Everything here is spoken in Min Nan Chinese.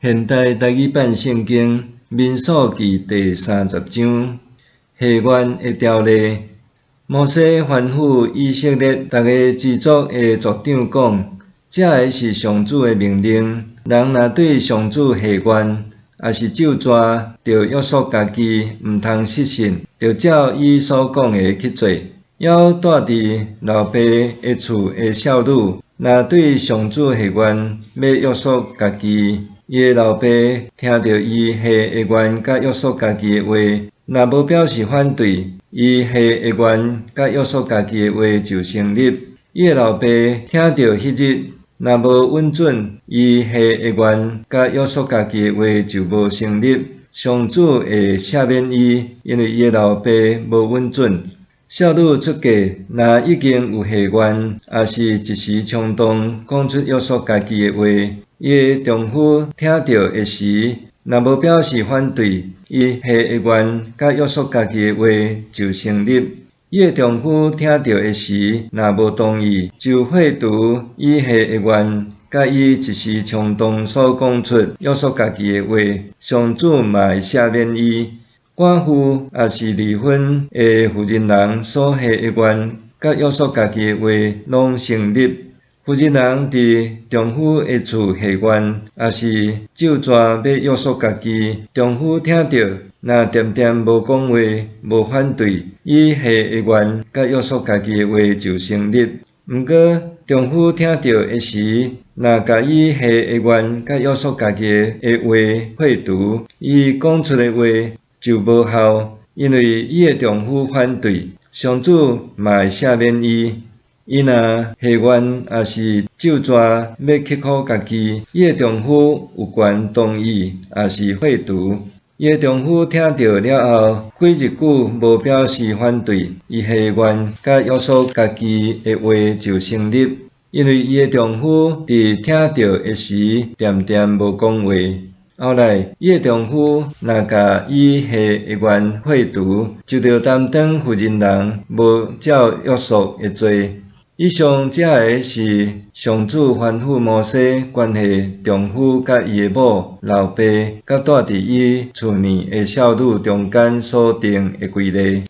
現代台語版聖經民數記第三十章，誓願的條例。摩西吩咐以色列逐个支族的族長講：這个是上主的命令。人若對上主誓願，抑是咒詛，著約束家己，毋通失信，著照伊所講的去做。猶住佇老爸的厝的少女，若對上主誓願，欲約束家己，伊的老爸聽著伊誓的願佮約束家己的話，若無表示反對，伊誓的願佮約束家己的話就成立。伊的老爸聽著彼日，若無允准，伊誓的願佮約束家己的話就無成立。上主會赦免伊，因為伊的老爸無允准。少女出嫁，若已經有誓願，抑是一時衝動講出約束家己的話，伊的丈夫聽著的時，若無表示反對，伊誓的願佮約束家己的話就成立。伊的丈夫聽著的時，若無同意，就廢除伊誓的願，佮伊一時衝動所講出約束家己的話，上主嘛會赦免伊。寡婦抑是離婚的婦人人所誓的願，佮約束家己的話，攏成立。婦人人佇丈夫的厝誓願，抑是咒詛欲約束家己，丈夫聽著，若恬恬無講話，無反對，伊誓的願佮約束家己的話就成立。毋過，丈夫聽著的時，若共伊誓的願佮約束家己的話廢除，伊講出的話就無效，因為伊的丈夫反對，上主嘛會赦免伊。伊若誓願抑是咒詛欲刻苦家己，伊的丈夫有權同意，抑是廢除。伊的丈夫聽著了後，幾日久無表示反對，伊誓願佮約束家己的話就成立，因為伊的丈夫佇聽著的時，恬恬無講話。後來，伊的丈夫若共伊誓的願廢除，就著擔當婦人人無照約束的罪。以上這个是上主吩咐摩西關係丈夫佮伊的某、老爸佮住佇伊厝內的少女中間所定的規例。